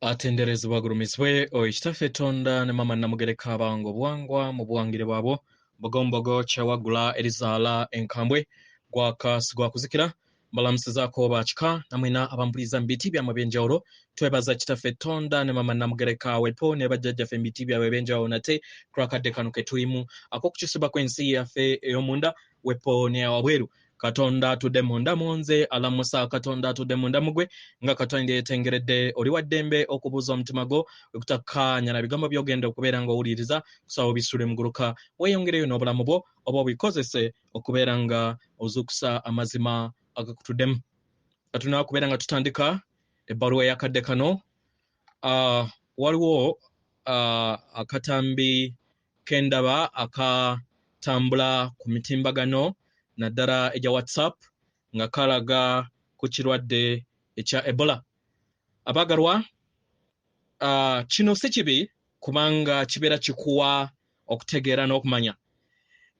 Atenderezebwa agulumizibwe oyo Kitaffe Tonda ne Maama Namugereka abanga obuwangwa mu buwangire bwabwo Mbogombogo kyawaggula erizaala enkambwe gwaka sigwa kuzikira. Mbalamusizaako bakika namwena abampuliriza mu biti byammwe ebyenjawulo. Twebaza Kitaffe Tonda ne Maama Namugereka wepo ne bajjajjaffe mu biti byabwe ebyenjawulo nate kulwakadde kano ke tulimu ak'okukyusibwa kw'ensi yaffe ey'omunda wepo n'eyawabweru. Katonda atudde munda mu nze alamusa, Katonda atudde munda mu gwe nga Katonda yeetengeredde. Oli wa ddembe okubuuza omutima gwo wekutakkaanya na bigambo by'ogenda okubeera ng'owuliriza, kusaba obisule muguluka weeyongereyo n'obulamu bwo oba obikozese okubeera nga ozuukusa amazima agakutuddemu. Katonda kubeera nga tutandika ebbaluwa ey'akadde kano. Waliwo akatambi k'endaba akatambula ku mitimbagano naddala egya WhatsApp nga kalaga ku kirwadde ekya Ebola. Abaagalwa, kino si kibi kubanga kibeera kikuwa okutegeera n'okumanya,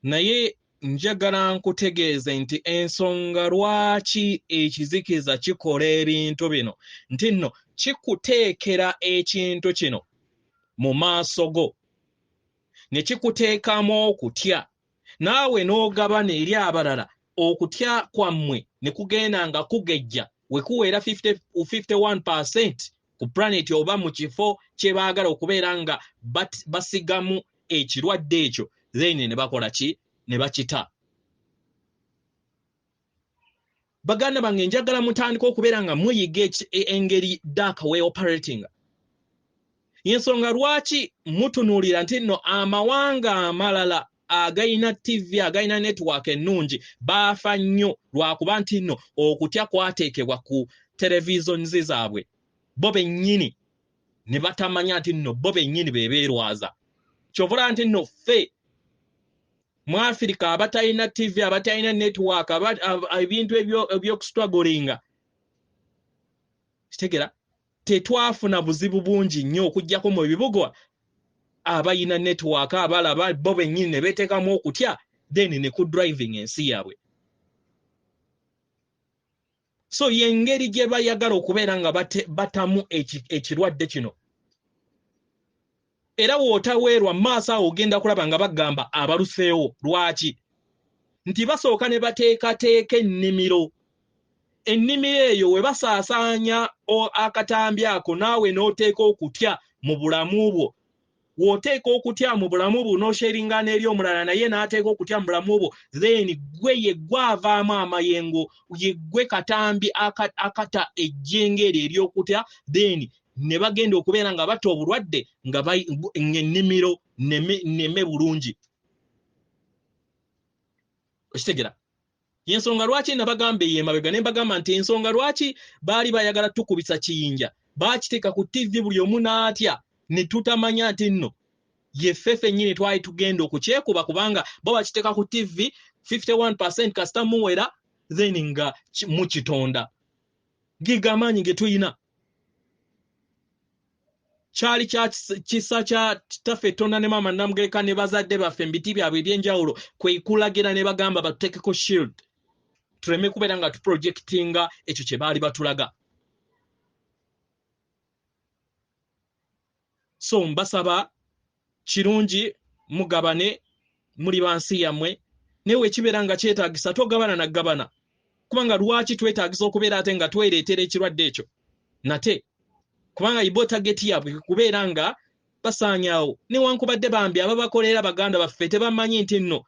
naye njagala nkutegeeze nti ensonga lwaki ekizikiza kikola ebintu bino nti nno kikuteekera ekintu kino mu maaso go ne kikuteekamu okutya, naawe n'ogabana eri abalala okutya kwammwe ne kugenda nga kugejja we kuwera 51% ku planet oba mu kifo kye baagala okubeera nga basigamu ekirwadde ekyo, then ne bakola ki? Ne bakita. Baganda bange, njagala mutandike okubeera nga muyiga engeri dark way operating. Ensonga lwaki mutunuulira nti nno amawanga amalala agayina TV, agayina network ennungi baafa nnyo lwakuba nti nno okutya kwateekebwa ku televisoni zaabwe bo bennyini ne batamanya nti nno bo bennyini be beerwaza. Kyova olaba nti nno ffe mu Afirika abatalina TV, abatalina network, ebintu ebyokustrugglinga, kitegeera tetwafuna buzibu bungi nnyo okuggyako mu bibuga abayina network abalaba bo bennyini ne beeteekamu okutya, then ne ku driving ensi yaabwe. So y'engeri gye bayagala okubeera nga batamu ekirwadde kino. Era w'otaweerwa maaso awo ogenda kulaba nga bagamba abaluseewo. Lwaki? Nti basooka ne bateekateeka ennimiro. Ennimiro eyo we basaasaanya akatambi ako naawe n'oteeka okutya mu bulamu bwo. W'oteeka okutya mu bulamu bwo n'osharinga n'eri omulala naye n'ateeka okutya mu bulamu bwo, then ggwe ye ggwe avaamu amayengo, ye ggwe katambi akata ejjengo eryo ery'okutya, then ne bagenda okubeera nga batta obulwadde nga ng'ennimiro nneme bulungi. Okitegeera? Y'ensonga lwaki nabagamba eyo emabega ne mbagamba nti ensonga lwaki baali bayagala tukubisa kiyinja, baakiteeka ku TV buli omu n'atya ne tutamanya nti nno ye ffe ffennyini twali tugenda okukyekuba, kubanga bo bakiteeka ku TV 51% kasita muwera, then nga mukitonda. Giga amaanyi ge tuyina. Kyali kya kisa kya Kitaffe Tonda ne Maama Namugereka ne bazadde baffe mu biti byabwe eby'enjawulo kwe kulagira ne bagamba batuteekeko shield tuleme kubeera nga tuprojectinga ekyo kye baali batulaga. So mbasaba kirungi mugabane, muli bansi yammwe, naye wekibeera nga kyetaagisa togabana na gabana, kubanga lwaki twetaagisa okubeera ate nga twereetera ekirwadde ekyo nate, kubanga ibo target yaabwe kubeera nga basaanyaawo. Newankubadde bambi ababakolera baganda baffe tebamanyi nti nno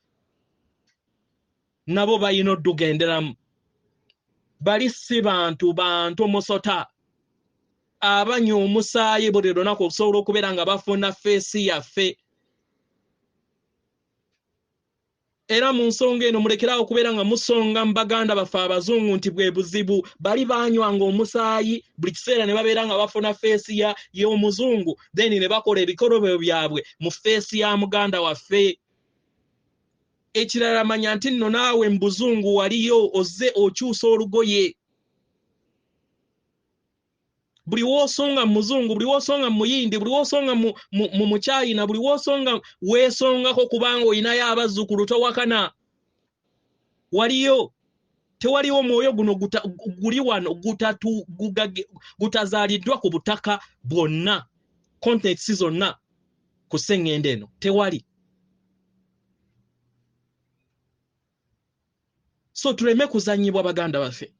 nabo balina oddugenderamu. Bali si bantu bantu musota abanywa omusaayi buli lunaku okusobola okubeera nga bafuna feesi yaffe. Era mu nsonga eno mulekeraawo okubeera nga musonga mu baganda baffe abazungu nti bwe buzibu, bali banywanga omusaayi buli kiseera ne babeera nga bafuna feesi y'omuzungu, then ne bakola ebikolobero byabwe mu feesi ya muganda waffe. Ekirala manya nti nno naawe mu buzungu waliyo ozze okyusa olugoye. Buli w'osonga mu muzungu, buli w'osonga mu muyindi, buli w'osonga mu muchayina, buli w'osonga weesongako kubanga olinayo abazzukulu towakana. Waliyo. Tewaliwo mwoyo guno guli wano gutazaaliddwa ku butaka bwonna, continents zonna ku sseŋŋendo eno, tewali. So tuleme kuzannyibwa baganda baffe.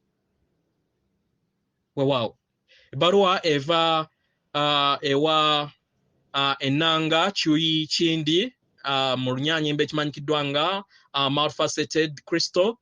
Weewaawo ebbaluwa eva ewa Ennanga Kyuyi Kindi mu Lunyanyimbe ekimanyikiddwa nga Multifaceted Crystal,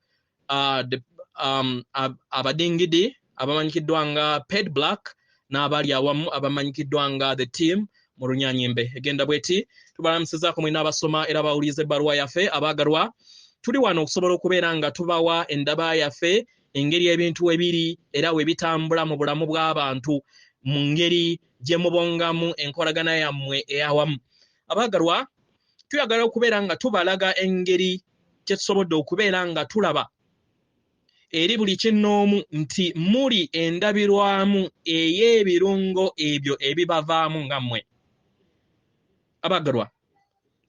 abadingidi abamanyikiddwa nga Ped Black n'abali awamu abamanyikiddwa nga The Team mu Lunyanyimbe. Egenda bweti: tubalamusizaako mwena abasoma era bawuliriza ebbaluwa yaffe. Abaagalwa, tuli wano okusobola okubeera nga tubawa endaba yaffe, engeri ebintu ebiri era we bitambula mu bulamu bw'abantu, mu ngeri gye mubongamu enkolagana yammwe eyawamu. Abaagalwa, tuyagala okubeera nga tubalaga engeri kye tusobodde okubeera nga tulaba eri buli kinnoomu nti muli endabirwamu ey'ebirungo ebyo ebibavaamu nga mmwe. Abaagalwa,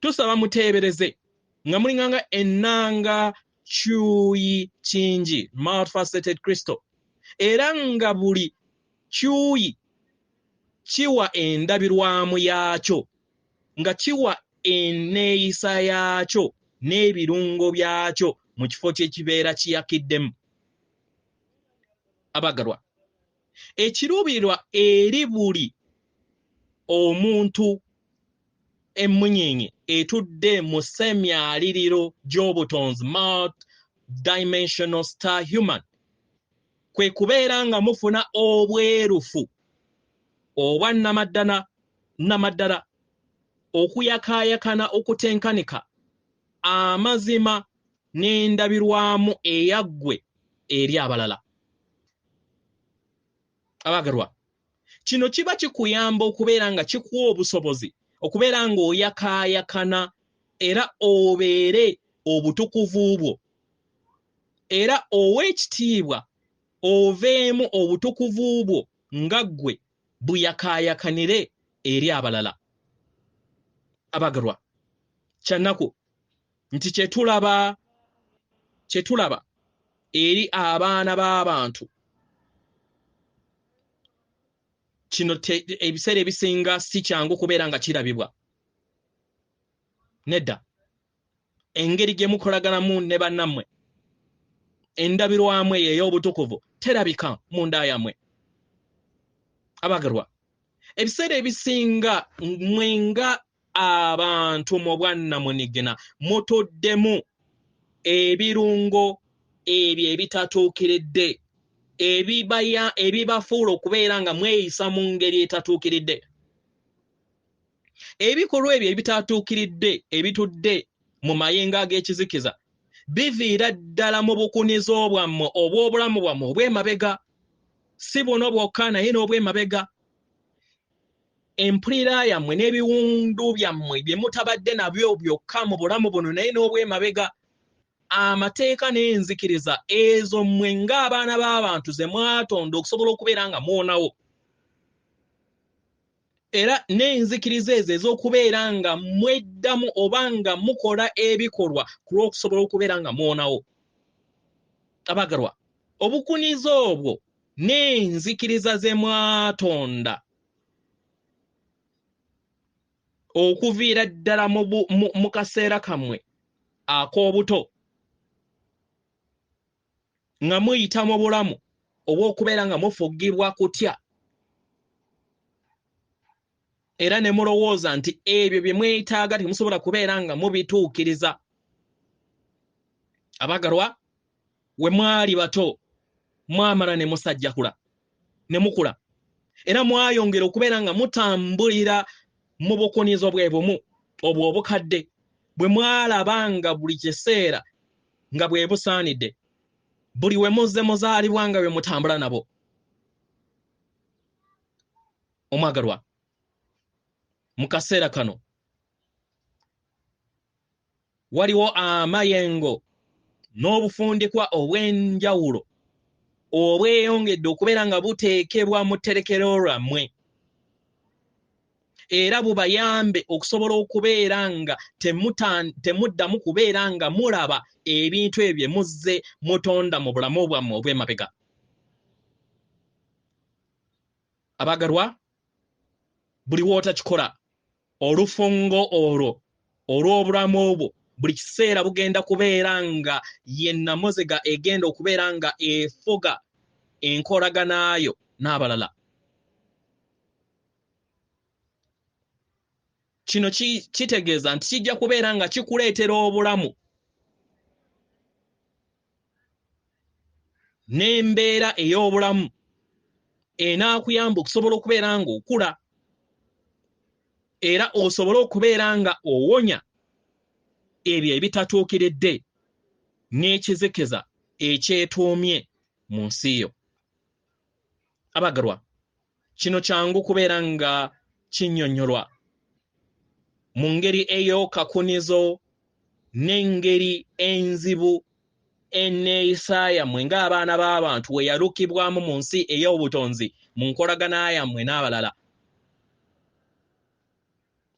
tusaba muteebereze nga mulinganga Ennanga Kyuyi Kingi, Multifaceted Crystal, era nga buli kyuyi kiwa endabirwamu yaakyo, nga kiwa enneeyisa yaakyo n'ebirungo byakyo mu kifo kye kibeera kiyakiddemu. Abaagalwa, ekiruubirirwa eri buli omuntu emmunyeenye etudde mu ssemyaliriro gy'obutonzi, multi-dimensional star human, kwe kubeera nga mufuna obwerufu obwa namaddala, okuyakaayakana okutenkanika, amazima n'endabirwamu eyaggwe eri abalala. Abaagalwa, kino kiba kikuyamba okubeera nga kikuwa obusobozi okubeera ng'oyakaayakana era obeere obutukuvu bwo, era ow'ekitiibwa oveemu obutukuvu bwo nga ggwe buyakaayakanire eri abalala. Abaagalwa, kyannaku nti kye tulaba eri abaana b'abantu kino ebiseera ebisinga si kyangu kubeera nga kirabibwa. Nedda, engeri gye mukolaganamu ne bannammwe, endabirwamu eyo ey'obutukuvu terabika munda yammwe. Abaagalwa, ebiseera ebisinga mmwe nga abantu mu bwannamunigina mutuddemu ebirungo ebyo ebitatuukiridde, ebibafuula okubeera nga mweyisa mu ngeri etatuukiridde. Ebikolwa ebyo ebitatuukiridde ebitudde mu mayengo ag'ekizikiza biviira ddala mu bukunizo bwammwe obw'obulamu bwammwe obw'emabega, si buno bwokka naye n'obw'emabega. Empulira yammwe n'ebiwundu byammwe bye mutabadde nabyo byokka mu bulamu buno naye n'obw'emabega, amateeka n'enzikiriza ezo mmwe ng'abaana b'abantu ze mwatonda okusobola okubeera nga mwonawo, era n'enzikiriza ezo ez'okubeera nga mweddamu oba nga mukola ebikolwa ku lw'okusobola okubeera nga mwonawo. Abaagalwa, obukunizo obwo n'enzikiriza ze mwatonda okuviira ddala mu kaseera kammwe ak'obuto nga muyita mu bulamu obw'okubeera nga mufugibwa kutya, era ne mulowooza nti ebyo bye mwetaaga temusobola kubeera nga mubituukiriza. Abaagalwa, we mwali bato mwamala ne musajjakula ne mukula, era mwayongera okubeera nga mutambulira mu bukunizo bwe bumu obwo obukadde bwe mwalabanga buli kiseera nga bwe busaanidde, buli we muzze muzaalibwa nga bwe mutambula nabo. Omwagalwa, mu kaseera kano waliwo amayengo n'obufundikwa obw'enjawulo obweyongedde okubeera nga buteekebwa mu tterekero lwammwe. Era bubayambe okusobola okubeera nga temuddamu kubeera nga mulaba ebintu ebyo muzze mutonda mu bulamu bwammwe obw'emabega. Abagalwa, buli w'otakikola olufungo olwo olw'obulamu obwo buli kiseera bugenda kubeera nga ye nnamuzega egenda okubeera nga efuga enkolaganayo n'abalala. Kino kitegeeza nti kijja kubeera nga kikuleetera obulamu n'embeera ey'obulamu enaakuyamba okusobola okubeera ng'okula era osobole okubeera nga owonya ebyo ebitatuukiridde n'ekizikiza ekyetuumye mu nsi yo. Abagalwa, kino kyangu kubeera nga kinnyonnyolwa mu ngeri ey'okakunizo n'engeri enzibu enneeyisa yammwe ng'abaana b'abantu we yalukibwamu mu nsi ey'obutonzi mu nkolagana yammwe n'abalala.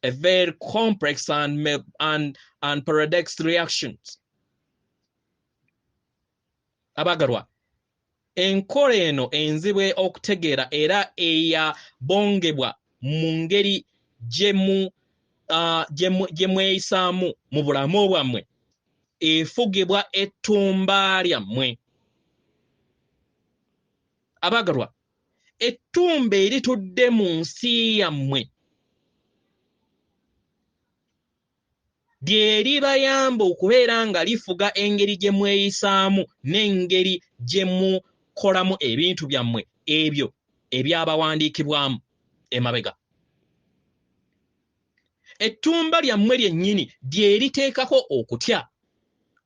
A very complex and paradox reactions. Abagalwa, enkola eno enzibu okutegeera era eyabongebwa mu ngeri gye mweyisaamu mu bulamu bwammwe efugibwa ettumba lyammwe. Abagalwa, ettumba eritudde mu nsi yammwe lye libayamba okubeera nga lifuga engeri gye mweyisaamu n'engeri gye mukolamu ebintu byammwe ebyo ebyabawandiikibwamu emabega. Ettumba lyammwe lyennyini lye liteekako okutya,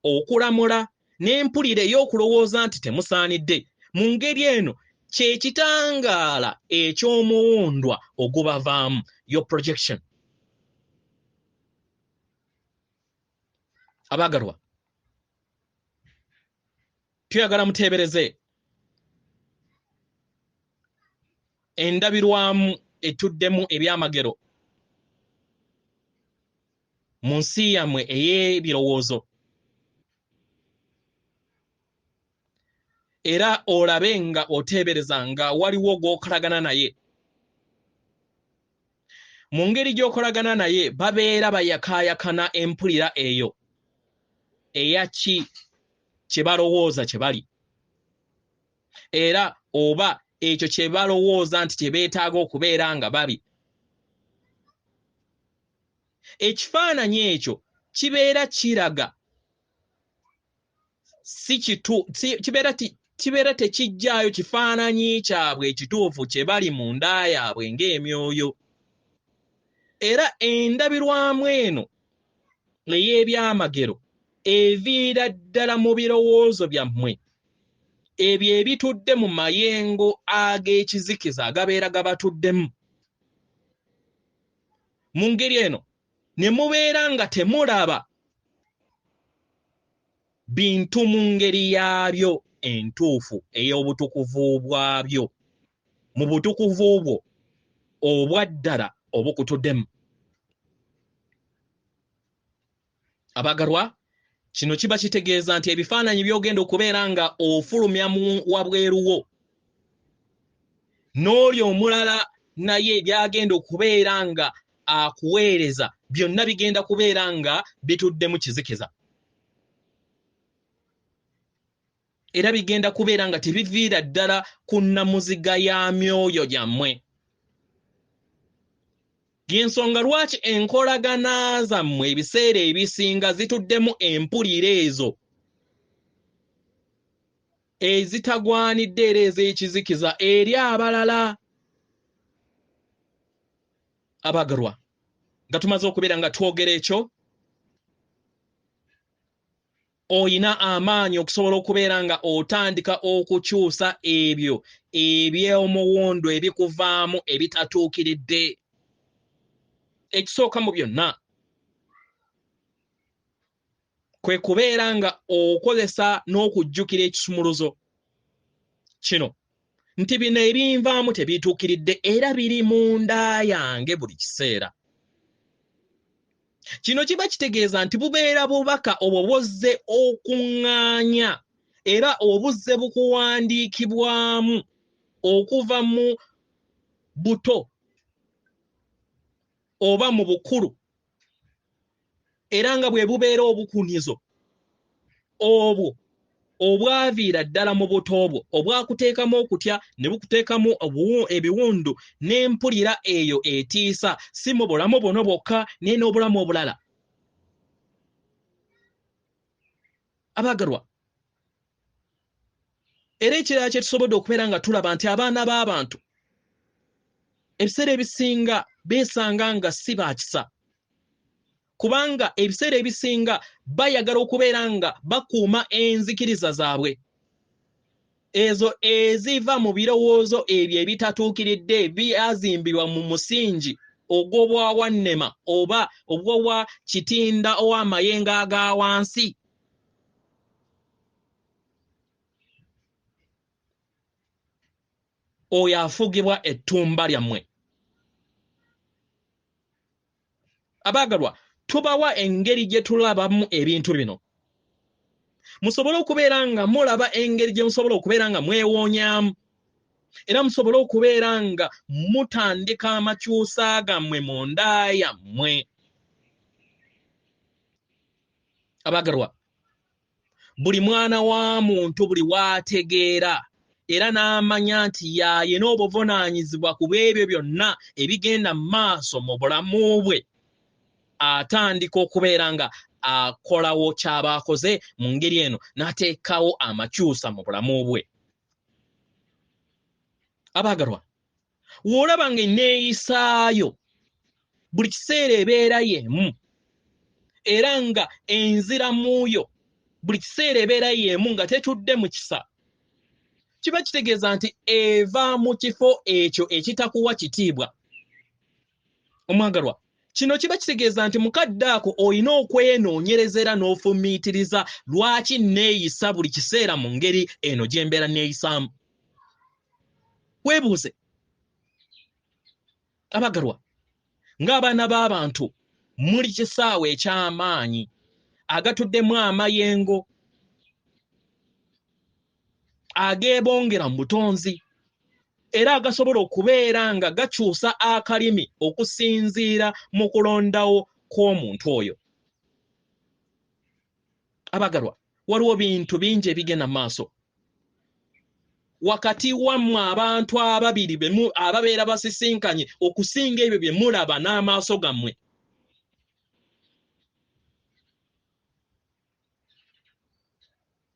okulamula n'empulira ey'okulowooza nti temusaanidde. Mu ngeri eno kye kitangaala eky'omuwundwa ogubavaamu, your projection. Abagalwa, tuyagala muteebereze endabirwamu etuddemu ebyamagero mu nsi yammwe ey'ebirowoozo, era olabe nga oteebereza nga waliwo gw'okolagana naye. Mu ngeri gy'okolagana naye babeera bayakaayakana empulira eyo eya ki kye balowooza kye bali, era oba ekyo kye balowooza nti kye beetaaga okubeera nga babi. Ekifaananyi ekyo kibeera kiraga si kibeera tekijjaayo kifaananyi kyabwe ekituufu kye bali mu nda yaabwe ng'emyoyo. Era endabirwamu eno ey'ebyamagero eviira ddala mu birowoozo byammwe ebyo ebitudde mu mayengo ag'ekizikiza agabeera gabatuddemu. Mu ngeri eno ne mubeera nga temulaba bintu mu ngeri yaabyo entuufu ey'obutukuvu bwabyo, mu butukuvu bwo obwa ddala obukutuddemu. Abagalwa, kino kiba kitegeeza nti ebifaananyi by'ogenda okubeera nga ofulumya mu wabweru wo n'oli omulala naye by'agenda okubeera nga akuweereza byonna bigenda kubeera nga bituddemu kizikiza, era bigenda kubeera nga tebiviira ddala ku nnamuziga ya myoyo gyammwe. Y'ensonga lwaki enkolagana zammwe ebiseera ebisinga zituddemu empulira ezo ezitagwanidde era ez'ekizikiza eri abalala. Abagalwa, nga tumaze okubeera nga twogera ekyo, oyina amaanyi okusobola okubeera nga otandika okukyusa ebyo eby'omuwendo ebikuvaamu ebitatuukiridde. Ekisooka mu byonna kwe kubeera nga okozesa n'okujjukira ekisumuluzo kino Nti bino ebinvaamu tebituukiridde era biri munda yange buli kiseera. Kino kiba kitegeeza nti bubeera bubaka obwo bw'ozze okuŋŋaanya era obuzze bukuwandiikibwamu okuva mu buto oba mu bukulu, era nga bwe bubeera obukunizo obwo obwaviira ddala mu buto bwo, obwakuteekamu okutya ne bukuteekamu ebiwundu n'empulira eyo etiisa, si mu bulamu buno bwokka naye n'obulamu obulala. Abaagalwa, era ekirala kye tusobodde okubeera nga tulaba nti abaana b'abantu ebiseera ebisinga beesanga nga si ba kisa, kubanga ebiseera ebisinga bayagala okubeera nga bakuuma enzikiriza zaabwe ezo eziva mu birowoozo ebyo ebitatuukiridde byazimbibwa mu musingi ogw'obwawannema oba ogw'obwa kitinda ow'amayengo aga wansi. Oyo afugibwa ettumba lyammwe. Abaagalwa, tubawa engeri gye tulabamu ebintu bino, musobole okubeera nga mulaba engeri gye musobola okubeera nga mwewoonyaamu, era musobole okubeera nga mutandika amakyusa gammwe munda yammwe. Abaagalwa, buli mwana wa muntu buli waategeera era n'amanya nti y'ayina obuvunaanyizibwa ku bw'ebyo byonna ebigenda mu maaso mu bulamu bwe, atandika okubeera nga akolawo ky'aba akoze mu ngeri eno, n'ateekawo amakyusa mu bulamu bwe. Abaagalwa, w'olaba ng'enneeyisaayo buli kiseera ebeera y'emu, era nga enziramuyo buli kiseera ebeera y'emu nga tetudde mu kisa, kiba kitegeeza nti eva mu kifo ekyo ekitakuwa kitiibwa. Omwagalwa, kino kiba kitegeeza nti mukadde ako olina okwenoonyereza era n'ofumiitiriza lwaki neeyisa buli kiseera mu ngeri eno gye mbeera neeyisaamu. Weebuuze. Abagalwa, ng'abaana b'abantu muli kisaawe eky'amaanyi agatuddemu amayengo ageebongera mu butonzi era agasobola okubeera nga gakyusa akalimi okusinziira mu kulondawo kw'omuntu oyo. Abagalwa, waliwo bintu bingi ebigenda mu maaso wakati wammwe abantu ababiri ababeera basisinkanye okusinga ebyo bye mulaba n'amaaso gammwe.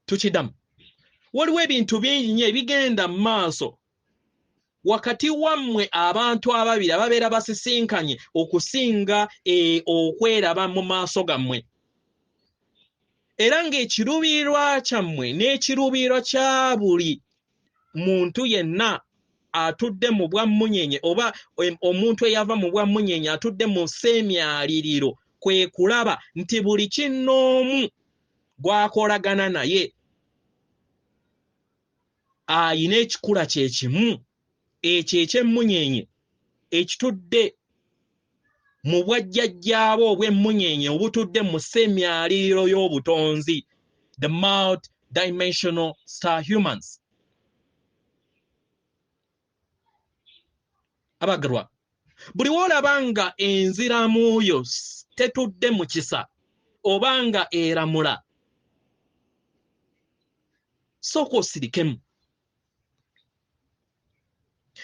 Tukiddamu, waliwo ebintu bingi nnyo ebigenda mu maaso wakati wammwe abantu ababiri ababeera basisinkanye okusinga okweraba mu maaso gammwe. Era ng'ekiruubirirwa kyammwe n'ekiruubirirwa kya buli muntu yenna atudde mu bwammunyenye oba omuntu eyava mu bwammunyenye atudde mu sseemyaliriro kwe kulaba nti buli kinnoomu gw'akolagana naye ayina ekikula kye kimu ekyo eky'emmunyenye ekitudde mu bwajjajjaabo obw'emmunyenye obutudde mu ssemyaliriro y'obutonzi, the multi-dimensional star humans. Abagalwa, buli w'olaba nga enziramu yo tetudde mu kisa oba nga eramula, sooka osirikemu,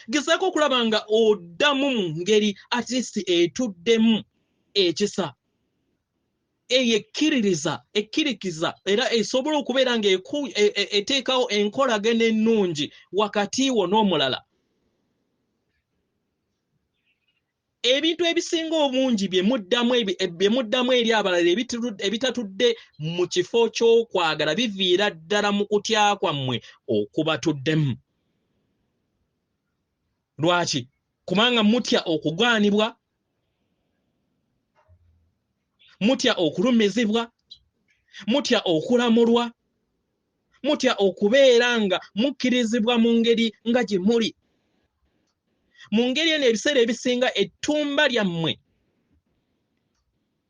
gezaako okulaba nga oddamu mu ngeri at least etuddemu ekisa, eyo ekkiririza, ekkirikiza era esobola okubeera nga eteekawo enkolagana ennungi wakati wo n'omulala. Ebintu ebisinga obungi bye muddamu eri abalala ebitatudde mu kifo ky'okwagala biviira ddala mu kutya kwammwe okubatuddemu. Lwaki? Kubanga mutya okugaanibwa, mutya okulumizibwa, mutya okulamulwa, Mutya okubeera nga mukkirizibwa mu ngeri nga gye muli. Mu ngeri eno ebiseera ebisinga ettumba lyammwe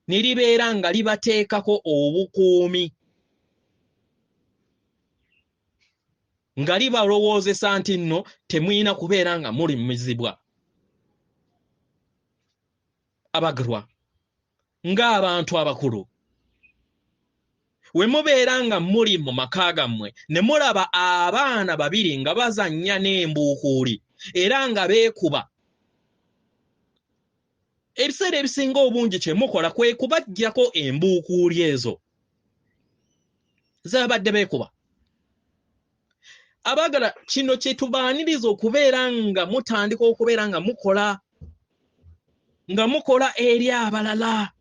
ne libeera nga libateekako obukuumi, nga libalowoozesa nti nno temulina kubeera nga mulumizibwa. Abagalwa, ng'abantu abakulu, we mubeera nga muli mu maka gammwe ne mulaba abaana babiri nga bazannya n'embuukuuli era nga beekuba, ebiseera ebisinga obungi kye mukola kwe kubaggyako embuukuuli ezo zabadde beekuba. Abaagala, kino kye tubaaniriza okubeera nga mutandika okubeera nga mukola, nga mukola eri abalala.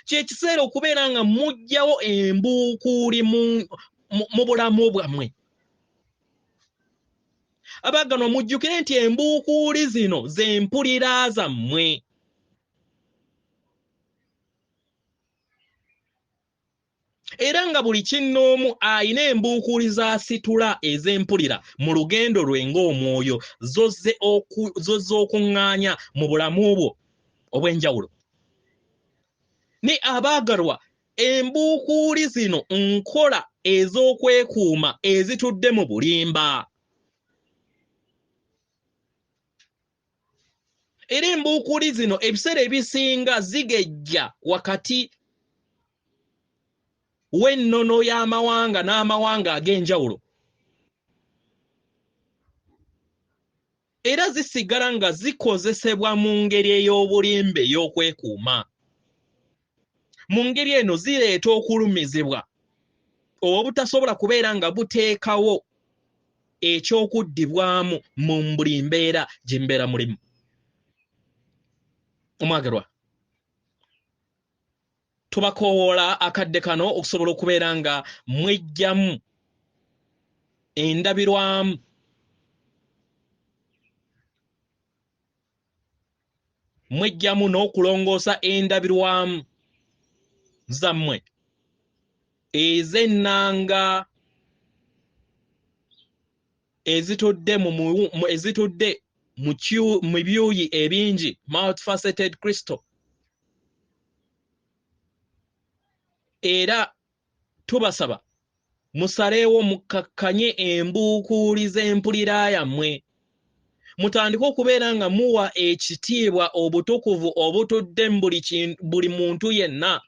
Kye kiseera okubeera nga muggyawo embuukuuli mu bulamu bwammwe. Abaagalwa, mujjukire nti embuukuuli zino ze mpulira zammwe. Era nga buli kinnoomu alina embuukuuli z'asitula ez'empulira mu lugendo lwe ng'omwoyo zozze okuŋŋaanya mu bulamu bwo obw'enjawulo. Ne abaagalwa, embuukuuli zino nkola ez'okwekuuma ezitudde mu bulimba. Era embuukuuli zino ebiseera ebisinga zigejja wakati w'ennono y'amawanga n'amawanga ag'enjawulo. Era zisigala nga zikozesebwa mu ngeri ey'obulimba ey'okwekuuma. Mu ngeri eno zireeta okulumizibwa obutasobola kubeera nga buteekawo ekyokuddibwamu mu buli mbeera gye mbeera mulimu. Omwagalwa, tubakoowoola akadde kano okusobola okubeera nga mweggyamu endabirwamu mweggyamu n'okulongoosa endabirwamu zammwe ez'ennanga ezitudde mu byuyi ebingi, multifaceted crystal. Era tubasaba musaleewo mukkakkanye embuukuuli z'empulira yammwe, mutandike okubeera nga muwa ekitiibwa obutukuvu obutudde mu buli muntu yenna.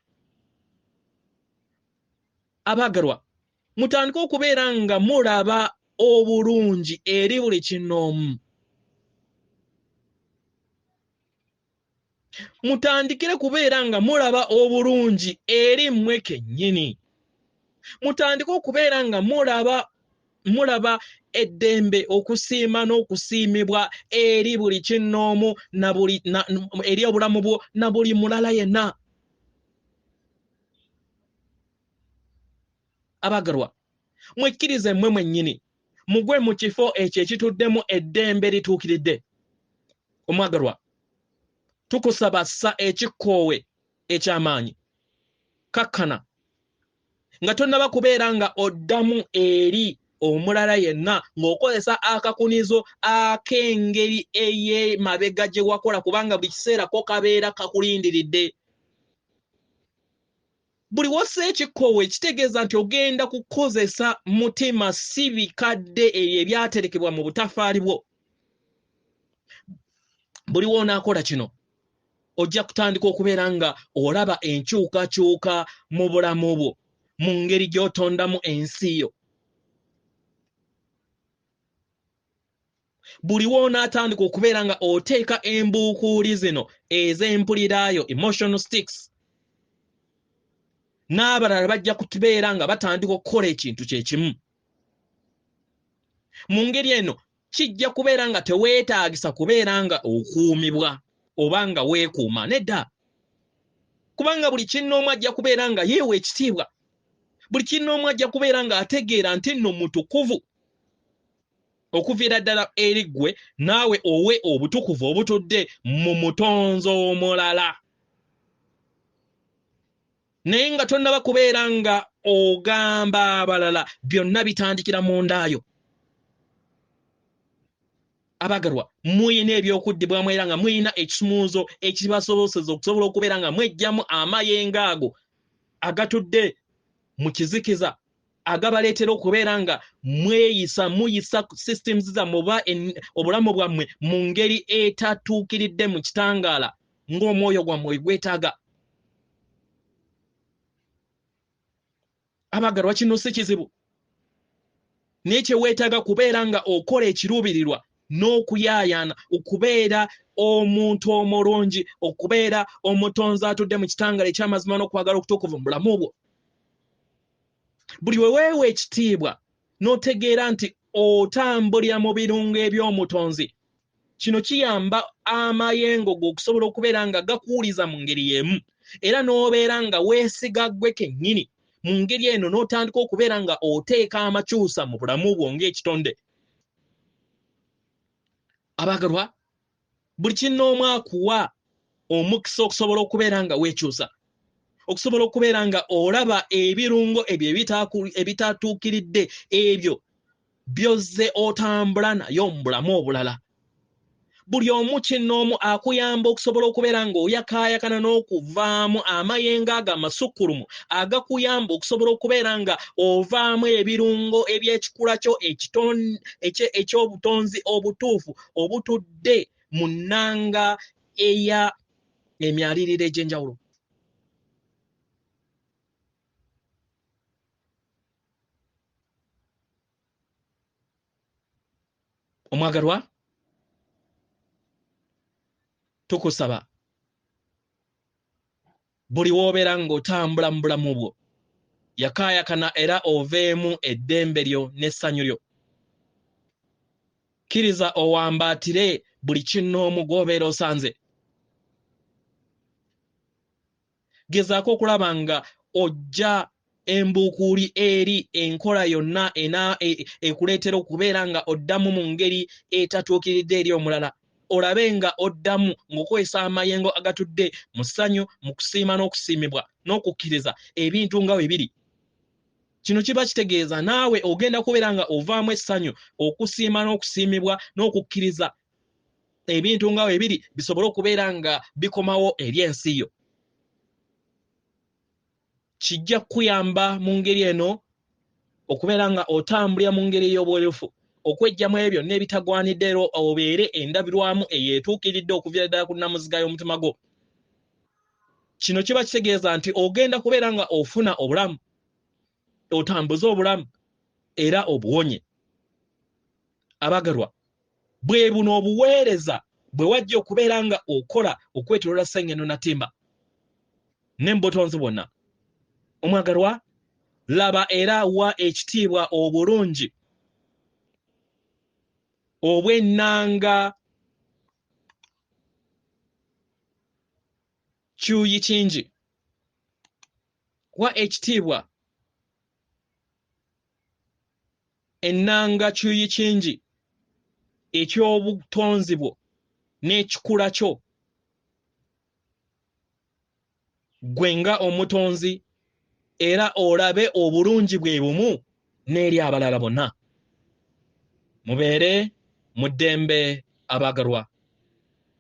Abaagalwa, mutandike okubeera nga mulaba obulungi eri buli kinnoomu. Mutandikire kubeera nga mulaba obulungi eri mmwe kennyini. Mutandike okubeera nga mulaba eddembe, okusiima n'okusiimibwa eri buli kinnoomu na buli, na, eri obulamu bwo na buli mulala yenna. Abaagalwa, mwekkirize mmwe mwennyini, mugwe mu kifo ekyo ekituddemu eddembe lituukiridde. Omwagalwa, tukusaba ssa ekikkoowe eky'amaanyi, kakkana nga tonnaba kubeera nga oddamu eri omulala yenna ng'okozesa akakunizo ak'engeri ey'emabega gye wakola, kubanga buli kiseera ko kabeera kakulindiridde. Buli w'ossa ekikkoowe kitegeeza nti ogenda kukozesa mutima, si bikadde ebyo ebyaterekebwa mu butafaali bwo. Buli w'onaakola kino ojja kutandika okubeera nga olaba enkyukakyuka mu bulamu bwo, mu ngeri gy'otondamu ensi yo. Buli w'onaatandika okubeera nga oteeka embuukuuli zino ez'empulirayo, emotional sticks, n'abalala bajja kubeera nga batandika okukola ekintu kye kimu. Mu ngeri eno kijja kubeera nga teweetaagisa kubeera nga okuumibwa oba nga weekuuma, nedda, kubanga buli kinnoomu ajja kubeera nga yeewa ekitiibwa, buli kinnoomu ajja kubeera nga ategeera nti nno mutukuvu okuviira ddala eri ggwe, naawe owe obutukuvu obutudde mu mutonzo omulala. Naye nga tonnaba kubeera nga ogamba abalala, byonna bitandikira mu ndaayo. Abagalwa, muyina ebyokuddibwamu era nga muyina ekisumuuzo ekibasoboseza okusobola okubeera nga mwejjamu amayengo ago agatudde mu kizikiza, agabaleetera okubeera nga mweyisa, muyisa systems zammwe oba obulamu bwammwe mu ngeri etatuukiridde mu kitangaala ng'omwoyo gwammwe gwetaaga. Abagalwa, kino si kizibu, naye kye weetaaga kubeera nga okola ekiruubirirwa n'okuyaayaana okubeera omuntu omulungi, okubeera omutonzi atudde mu kitangaala eky'amazima n'okwagala okutukuvu mu bulamu bwo. Buli we weewa ekitiibwa n'otegeera nti otambulira mu birungo eby'omutonzi, kino kiyamba amayengo go okusobola okubeera nga gakuwuliza mu ngeri y'emu, era n'obeera nga weesiga ggwe kennyini. Mu ngeri eno n'otandika okubeera nga oteeka amakyusa mu bulamu bwo ng'ekitonde. Abagalwa, buli kinnoomu akuwa omukisa okusobola okubeera nga weekyusa, okusobola okubeera nga olaba ebirungo ebyo ebitatuukiridde ebyo byozze otambula nayo mu bulamu obulala. Buli omu kinnoomu akuyamba okusobola okubeera ng'oyakaayakana n'okuvaamu amayengo ago amasukkulumu agakuyamba okusobola okubeera nga ovaamu ebirungo eby'ekikula kyo eky'obutonzi obutuufu obutudde mu nnanga eya emyaliriro egy'enjawulo. Omwagalwa, tukusaba buli w'obeera ng'otambula mu bulamu bwo, yakaayakana era oveemu eddembe lyo n'essanyu lyo. Kkiriza owambaatire buli kinnoomu gw'obeera osanze. Gezaako okulaba nga ojja embuukuuli eri enkola yonna ekuleetera okubeera nga oddamu mu ngeri etatuukiridde eri omulala. Olabe nga oddamu ng'okozesa amayengo agatudde mu ssanyu, mu kusiima n'okusiimibwa n'okukkiriza ebintu nga bwe biri. Kino kiba kitegeeza naawe ogenda kubeera nga ovaamu essanyu, okusiima n'okusiimibwa n'okukkiriza ebintu nga bwe biri bisobole okubeera nga bikomawo eri ensi yo. Kijja kukuyamba mu ngeri eno okubeera nga otambulira mu ngeri ey'obwerufu, okweggyamu ebyo byonna ebitagwanidde era obeere endabirwamu eyo etuukiridde okuviira ddala ku nnamuziga y'omutima gwo. Kino kiba kitegeeza nti ogenda kubeera nga ofuna obulamu, otambuze obulamu era obuwonye. Abagalwa, bwe buno obuweereza bwe wajja okubeera nga okola okwetoloola Ssengendo Natimba ne mu butonzi bwonna. Omwagalwa, laba era wa ekitiibwa obulungi obw'ennanga kyuyi kingi. Wa ekitiibwa ennanga kyuyi kingi eky'obutonzi bwo n'ekikula kyo ggwe nga omutonzi, era olabe obulungi bwe bumu n'eri abalala bonna. Mubeere mu ddembe abaagalwa,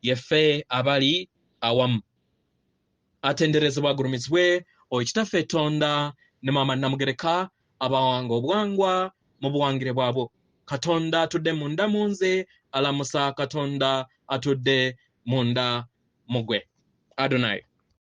yeffe abali awamu. Atenderezebwa agulumizibwe oyo Kitaffe Tonda ne Maama Namugereka abawanga obuwangwa mu buwangire bwabwo. Katonda atudde munda mu nze alamusa Katonda atudde munda mu gwe. Adonai.